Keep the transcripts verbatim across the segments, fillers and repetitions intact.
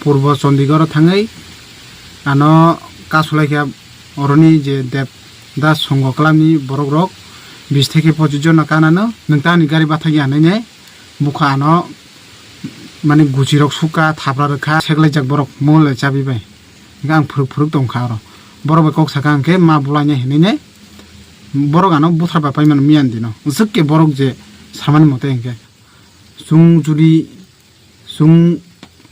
Purbo Chandigarh o thangwi ano kasulaikha oroni je Deb Das Songho Club ni borok rok bis theke pochis jona kanano nwng tani gari bathakya hinwi bukha ano mani guchi rok sukha thapra rwkha seklaijak borok mole chabi bai. Hingke ang phuruk phuruk tongkha oro. Borok bai kok saka hingke ma bwlaina hinwi borok ano buthar bai paimano miyani dino. Jwk ke borok je samani mote hingke. Chwng judi chwng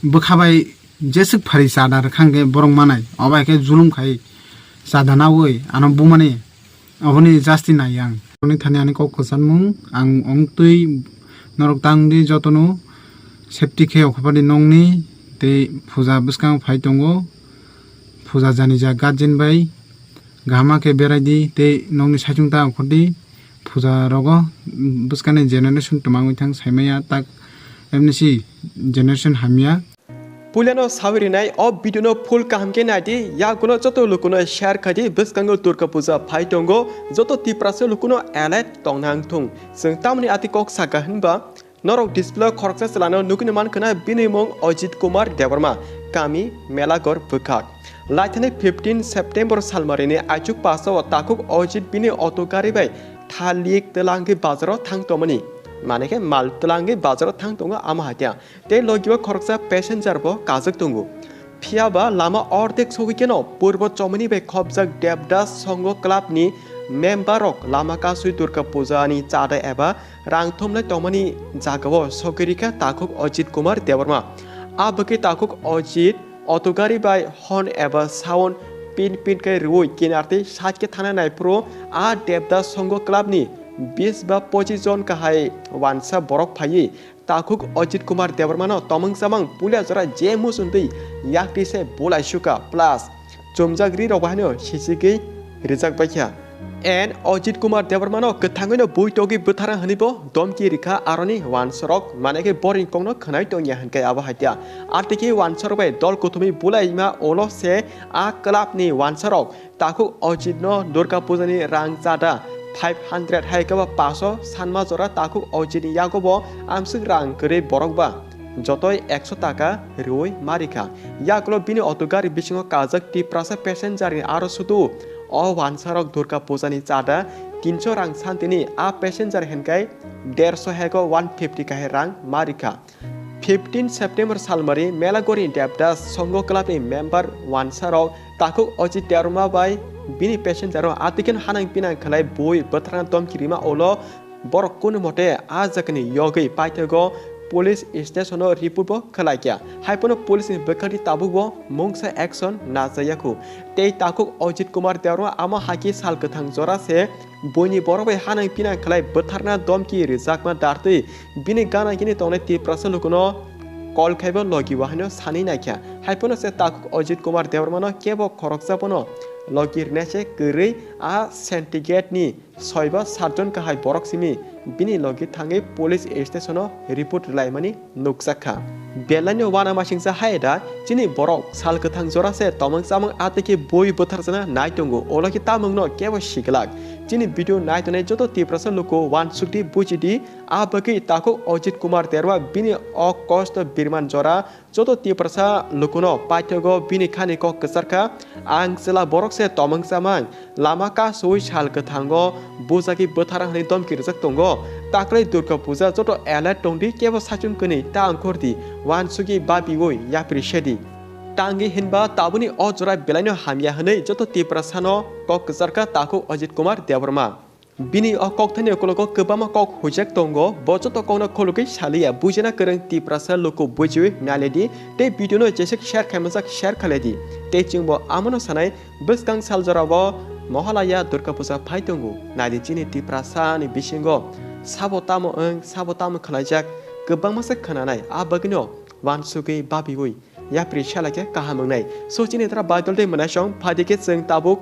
bwkha bai jeswk phari chada rwkha hingke borok manai. Obo hai khe julum khai chada naui ano bumani. Aboni jasti nai ang. Aboni thani ani kok kwchanmung, ang ongtwi norok tang di jotono safety khe okhopadi nongni tei puja bwskang phai tongo. Puja jani ja guardian bai kahama khe berai di tei nongni saichung ta okhordi. Puja rogo bwskani generation twmangwi thang saimaya tak emni si generation hamya. Puilano sawi rinai o video no full kaham khe nai di, yaguno joto lukuno share khai di, bwskango Durga Puja phai tongo, joto Tiprasa lukuno alert tongna wng thung. Chwng tamoni ati kok saka hinba, norok display o khoroksa chwlano nugwino man khwna, bini mung Ajit Kumar Debbarma, kami Melagor bwkhak. Laithani fifteen September salmarini aichuk paso o takhuk Ajit bini auto gari bai thalik twlangwi bazaro thang tongmani, mane khe mal twlangwi bazaro thang tongo ama hatia. Tei logi o khoroksa passenger bo kajak tongo. Phiya ba lama ordek sogwi kheno purbo chomoni bai khopjak Devdas Songho Club ni member rok lama kasui Durga Puja ni chada eba rang thumlai tongmani jaga o sogwi rikha takhuk Ajit Kumar Debbarma. A bwkhe takhuk Ajit auto gari bai horn eba sound pin pin khe rwui kinar tei side khe thana naiphuru a Devdas Songho Club ni bis ba pochis jon kahai wansa borok phaiwi takhuk Ajit Kumar Debbarmano tomwng samwng puila jora je muchungtwi yakti se bulai sukha plus chumjak ri rok bahaino sichigwi rijak baikha. And Ajit Kumar Debbarmano kwthangwino bui togwi bwtharna hwnwi bo domki rikha aroni wansorok, mane khe boring kokno khwnai tongya hwnkhe abo hatia. Artike wansorok bai dol kuthumwi bulaima ulo se a club ni wansorok takhuk Ajit no Durga Puja ni rang chada five hundred hai khe ba paso sanma jora takhuk Ajit ni yago bo amswk rang kwrwi borok ba jotoi ekso taka rwui ma rikha. Yagulo bini auto gari bisingo kajak Tiprasa passenger ni aro sudu o wansarok Durga Puja ni chada tinso rang santini a passenger hinkai derso hego one fifty kahai rang ma rikha. Fifteen September salmari Melagori Devdas Songho Club ni member wansarok takhuk Ajit Debbarma bai bini passenger o atikin hanang pinang khlai bui bwtharna domki rima ulo borok kunu mote a jagani yogwi paithago police station o report bo khlaikha. Haiphano police ni bwkhakni tabukbo mungsa action nachaiyakhu. Tei takhuk Ajit Kumar Debbarma amo haikhe sal kwthang jora se buini borok bai hanang pinang khlai bwtharna domki rijakma dartwi bini gana gini tongnai Tiprasa lukuno call khaibo logi bo haino sanwi naikha. Haiphano se takhuk Ajit Kumar Debbarmano kebo khoroksa bono logi rinai se kwrwi a syndicate ni soi ba satjon kahai borok simi bini logi thangwi police station o report rwlaimani nukjakha. Belaino uanamasingcha hai da chini borok sal kwthang jora se tomwng chamwng atwikhe bui bwtharjana nai tongo, ulo khe tamwngno kebo siglak. Chini video nai tongnai joto Tiprasa luku uansukdi bujidi, a bagwi takhuk Ajit Kumar Debbarma bini o kosto birman jora joto Tiprasa lukuno paithago bini khani kok kwcharkha. Ang chwla borok se tomwng chamwng lama kasui sal kwthango bujagwi bwthara hwnwi domki rijak tongo. Taklai Durga Puja joto alert tongdi, kebo sachung kwnwi ta ongkhordi, uansugwi babiui yapri sedi. Tangwi hinba tabuni o jora belaino hamya hwnwi joto Tiprasano kok kwcharkha takhuk Ajit Kumar Debbarma. Bini o kokthaini ukologo kwbangma kok huijak tongo, bo joto kokno khulugwi saliya, bujina kwrwng Tiprasa luku bujiwi nailedi, tei video no jeswk share khaimajak share khlaidi. Tei chwngbo amono sanai, bwskang sal jorao Mohalaya Durga Puja phai tongo. Naidi chini Tiprasa ni bisingo sabo tamo wng, sabo tamo khwlaijak, kwbangma se khwnanai, a bagwino uansugwi babiui yapri sela khe kaham wngnai. So chini dra baidol tei mwnaisong phaidi khe chwng tabuk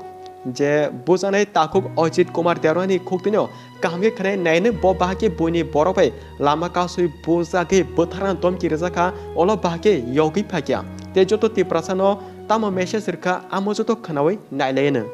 je bujanai takhuk Ajit Kumar Debbarmani khuktwino kaham khe khwnai naino, bo bahai khe buini borok bai lama kasui bujagwi bwtharna domki rijakha, ulo bahai khe yogwi phaikha tei joto Tiprasano tamo message rwkha amo joto khwnaui nailaino.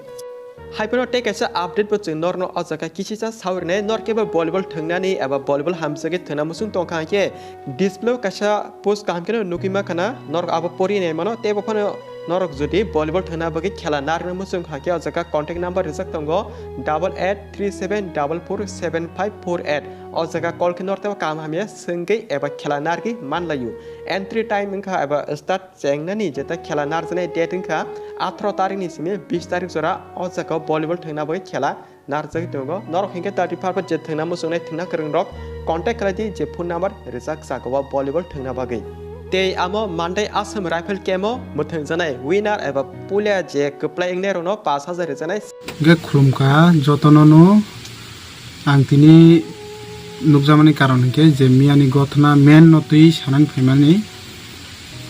Hai phano tei kaisa update bo chwng norno o jaga kisisa sawi rwnai, nor kebo volleyball thwngnani eba volleyball hamjagwi thwngna muchung tongkha hwnkhe display o kaisa post kaham kheno nugwi mankha na, norok abo pori nai mano. Tei bo phano norok jodi volleyball thwngna bagwi khela narwkna muchung kha khe o jaga contact number rijak tongo double eight three seven double four seven five four eight. O jaga call khe nor tebo kaham hamya swngwi eba khela narwgwi manlaio. Entry time wngkha eba start chengnani jeta khela narjaknai date wngkha atharo tarikni simi bis tarik jora o jaga volleyball thwngna bagwi khela narjagwi tongo. Norok hinkhe thirty five je thwngna muchungnai thwngna kwrwngrok contact khlai di, je phone number rijak jaga o volleyball thwngna bagwi. Tei amo Mandai Assam Rifle Camp o mwthangjaknai winner eba puila je kwplai wngnairokno pash hajar rijaknai. Hwnkhe khulumkha jotono no ang tini nukjakmani karon hinkhe je miyani gothona main no twi sanani phaimani.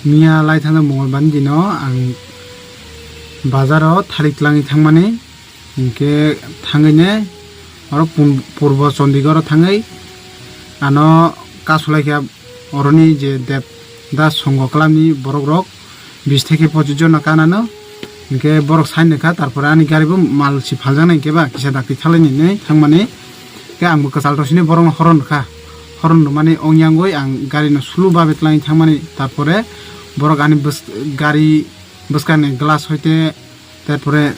Miya lai thangna Mongolbar ni dino ang bazaro thalik twlangwi thangmani. Hinkhe thangwi ne oro pun-, purbo Chandigarh o thangwi ano kasulaikha oroni je Devdas Songho clubni borokrok bis theke pochis jona kanano. Hinkhe borok sai nokha, tarpore ani gari bo mal si phaljaknai hinkhe ba kisa dakti thalaini hinwi thangmani. Hinkhe ang bo kwchal rosini borokno horon rwkha, horon rwmani ongyangwi ang gari no sulu babe twlangwi thangmani, tarpore borok ani bws-, gari bwskangni glass hoite Tarpore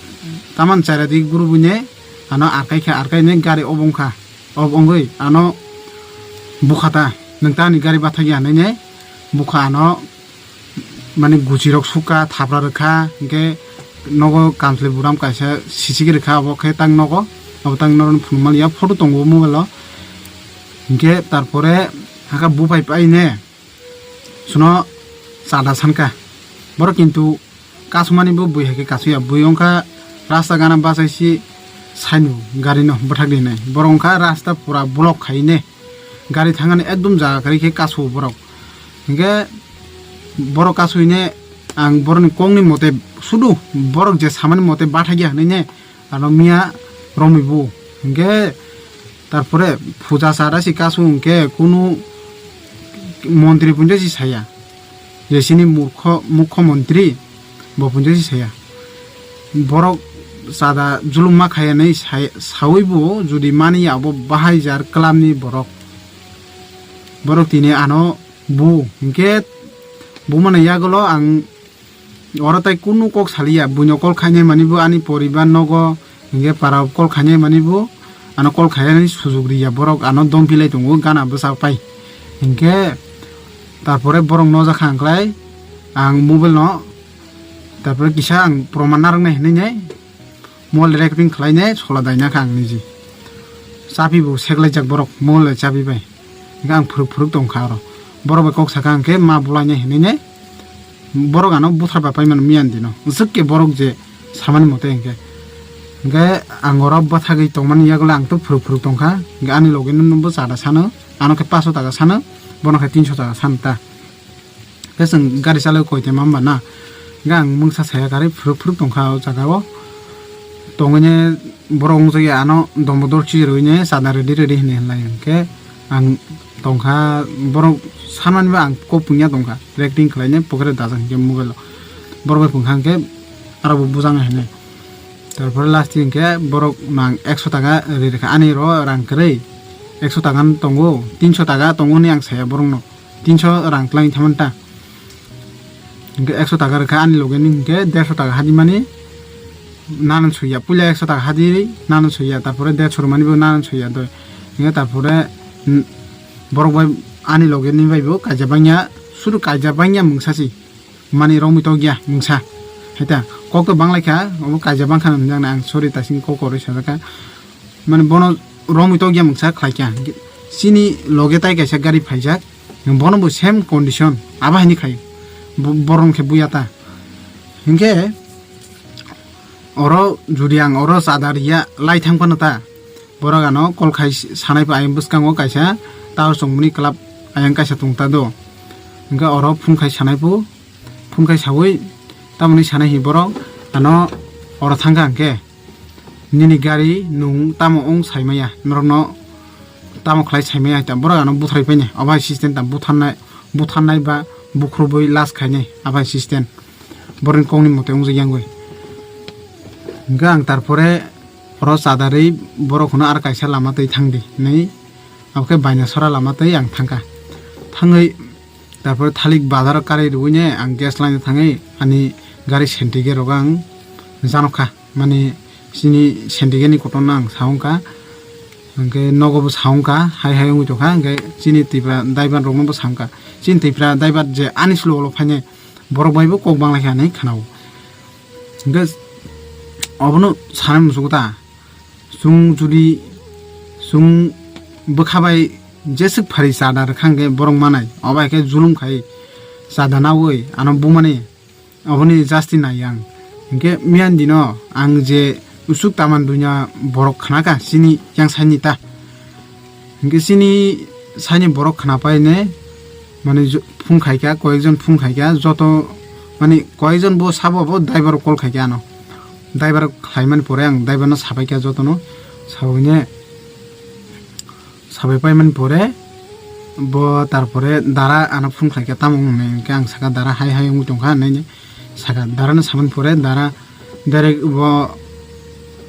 taman chaira di guru buine ano arkai kha, arkai ne gari obo wngkha. Obo wngwi ano bukha ta, nwng ta ani gari bathakya hinwi ne bukha ano, mane guchirok sukha, thapra rwkha, hinkhe nogo kamchwlwi buram kaisa sichigwi rwkha, obo khe tang nogo, obo tang norokno phunukmani ya photo tongo mobile o. Hinkhe tarpore hakhe buphai paine. Suno chada sankha. Borok kintu kasumani bo bui hai khe kasuya. Bui wngkha rasta gana bachaisi saino gari no bwthak rinai. Borok wngkha rasta pura block khaine. Gari thangani ekdum jaga kwrwi khe kasu borok. Hinkhe borok kasuine ang borokni kokni mote sudu borok je samani mote bathakya hinwi ne. Ano miya romwi bu. Hinkhe tarpore puja chara si kasu hinkhe kunu montri punja si saya. Je sini murkho, mukho montri bo punja si saya. Borok chada julum ma khaya hinwi sai-, sawi bu jodi mani abo bahai jar klamni borok. Borok tini ano bu hinkhe bumani yagulo ang Oro tai kunu kok saliya, buino call khainai mani bo ani poribar nogo, hinkhe para call khainai mani bo ano call khainani sujuk riya, borok ano dom pilai tongo gana bwsa pai. Hinkhe tarpore borok nojakha ang klai, ang mobile no tarpore kisa ang proman narwknai hinwi nai. Mol recording khlaine sola daina kha ang niji. Chapi bo seklaijak borok mol chapi bai. Hingke ang phuruk phuruk tongkha oro. Borok bai kok saka hingke ma bulaina hinwi ne. Borok ano buthar ba paimano miyan dino. Jwk ke borok je samani mote hingke. Hingke ang oro bwthagwi tongmani yagulo ang to phuruk phuruk tongkha. Hingke ani loge no bo chada sano. Ano khe paso taka sano. Bono khe tinso taka sano ta. Khe chwng gari chalai koitema hwnba na? Hwnkhe ang mungsa saya gari phuruk phuruk tongkha o jaga o. Tongwine borok wngjakya ano Damodar chirwine chada ready ready hinwi hinlai hwnkhe ang tongkha borok sanmani bo ang kok pungya tongkha recording khlaine pocket dajak hinkhe mobile o borok bai pungkha hinkhe aro bo bujang hinwi tarpore last hinkhe borok nang ekso taka ri rwkha ani ro rang kwrwi ekso taka tongo tinso taka tongo hinwi ang saya borokno. Tinso rang twlangwi thaman ta. Hingke ekso taka rwkha ani loge ni hingke derso taka hadimani nanan soya. Puila ekso taka hadi nanan soya, tarpore derso rwmani bo nanan soya doi. Hingke tarpore, mm, borok bai ani loge ni bai bo kaijak bangya, suru kaijak bangya mungsa si. Mani romwi tokya mungsa. Haita kok to banglaikha, obo kaijak bangkha hinjaknai ang sorry tasing kok koroi sajakha. Mane bono romwi tokya mungsa khlaikha. Chini loge tai kaisa gari phaijak, bono bo same condition, abo haini khai. Bo-, borom khe buya ta. Hinkhe oro jodi ang oro chada riya lai thang phano ta. Borok ano call khai sanai pho ayang bwskango kaisa tower chongmani club ayang kaisa tong ta do. Hinkhe oro phone khai sanai pho, phone khai sawi tamoni sanai hi borok ano oro thangkha hinkhe. Nini gari nwng tamo wng saimaya, norokno tamo khlai saimaya, ta borok ano butharwi painai, abo hai system ta butharnai, butharnai ba bukhurubwi last khainai, abo hai system. Borokni kokni mote wngjakya wngwi. Hingkhe ang tarpore Oro chadarwi borok hwno, "Ar kaisa lama twi thang di," hinwi. Abo khe baina sora lama twi ang thangkha. Thangwi tarpore thalik bazar o karwi rwui ne ang gas line o thangwi ani gari sentry gate rogo ang janokha. Mani chini sentry gate ni kotor no ang sa wngkha. Hwnkhe nogo bo sa wngkha, hai hai wngwi tongkha. Hwnkhe chini Tipra driver rokno bo sa wngkha. Chini Tipra driver je ani slow o phainai borok bai bo kok banglaikha hinwi khwnao. Hwnkhe obono sanani muchungo ta, chwng jodi chwng bwkha bai jeswk phari chada rwkha hwnkhe borok manai, obo hai khe julum khai chada naui ano bumani, oboni justice nai ang. Hwnkhe miyani dino ang je usuk taman dunya borok khnakha chini yang saini ta. Hwnkhe chini saini borok khnapai ne, mane, ju-, phone khaikha, koyekjon phone khaikha, joto, mane, koyekjon bo sabo bo driver call khaikha ano. Driver khlaimani pore ang driver no sabaikha jotono, sabaine, sabai paimani pore bo tarpore dara ano phone khlaikha, tamo wngkha hwnkhe ang sakha, "Dara hai hai wngwi tongkha," hinwi sakha. Dara no samani pore dara direct bo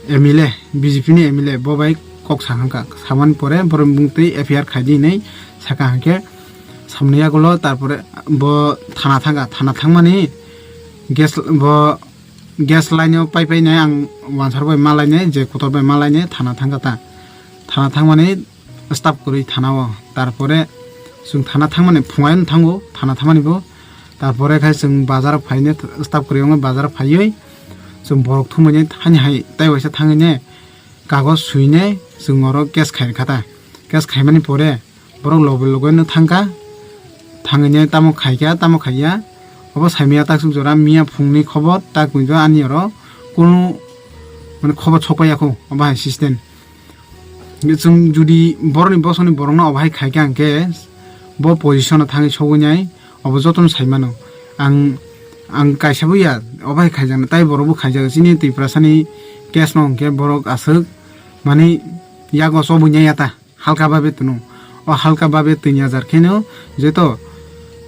M L A, B J P ni M L A bo bai kok sa wngkha. Samani pore borok mung twi F I R khai di hinwi sakha, hwnkhe samani yagulo tarpore bo thana thangkha. Thana thangmani gas bo gas line o pai pai nai ang wansar bai ma lainai, je kotor bai ma lainai thana thangkha ta. Thana thangmani stop kwrwi thana o. Tarpore chwng thana thangmani phungai no thango, thana thangmani bo. Tarpore khai chwng bazar phaine stop kwrwi wngwi bazar phaiwi chwng borok thumui ne hani hai tei waisa thangwi ne kagoj sui ne chwng oro case khai rwkha ta. Case khaimani pore borok loge loge no thangkha, thangwi ne tamo khaikha tamo khaiya obo saimaya taksuk jora miya phungni khobor tak ani oro kunu mane khobor sokpaiya kho obo hai system. Chwng jodi borokni bosongni borokno obo hai khaikha hwnkhe bo position o thangwi sogwi nai, obo jotono sai mano. Ang, ang kaisa bo ya obo hai khaijaknai, tai borok bo khaijago. Chini Tiprasani case no hwnkhe borok aswk mani yago chobwi nai ya ta, halka babe twno. O halka babe twi ya jar kheno jeto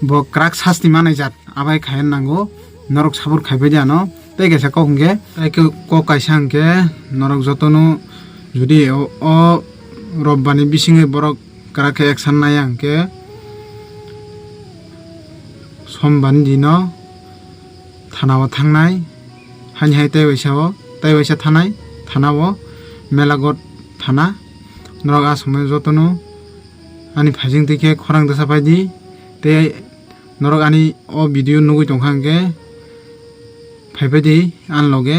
bo kwrak sasti manai jat. Abai khaiya nango, norok support khaibai di ano. Tei kaisa kok hwnkhe, tei khe kok kaisa hwnkhe, norok jotono jodi o, o robbani bisingwi borok kwrak khe action naiya hwnkhe, sombani dino thana o thangnai, hani hai tei waisa o, tei waisa thanai, thana o Melagot thana. Norok a somoi jotono ani phaising twi khe khorang dwsa pai di, tei norok ani o video nugwi tongkha hwnkhe phaipai di ani loge,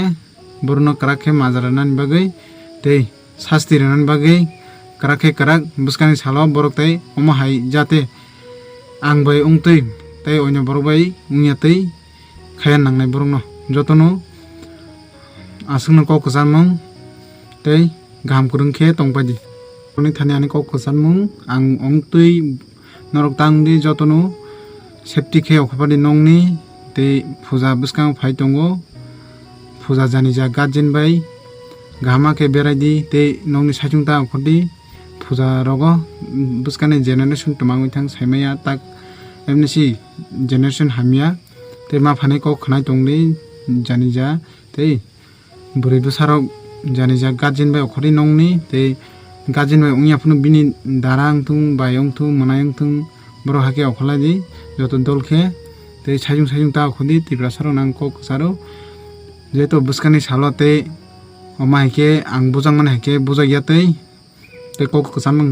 borokno kwrak khe majra rwnani bagwi tei sasti rwnani bagwi kwrak khe kwrak bwskangni salo borok tei omo hai jate ang bai wngtwi tei onyo borok bai wngya twi khaiya nangnai borokno jotono aswkno kok kwcharmung tei kaham kwrwng khe tongpai di. Ani thani ani kok kwcharmung ang wngtwi norok tang di jotono safety khe okhorpadi nongni tei puja bwskango phai tongo. Puja janija guardian bai kahama khe berai di tei nongni saichung ta okhor di. Puja rogo bwskani generation twmangwi thang saimaya tak M N C generation hamya tei ma phani kok khwnai tongdi janija tei bwrwi bwsarok janija guardian bai okhorwi nongni tei guardian bai wngya phano bini dara wngthung, bai wngthung, mwnai wngthung, borok hakhe okholai di joto dol khe tei saichung saichung ta okhordi Tiprasa rok nang kok kwcharo jeto bwskani salo tei omo hai khe ang bujakmani hai khe bujakya tei tei kok kwcharmung.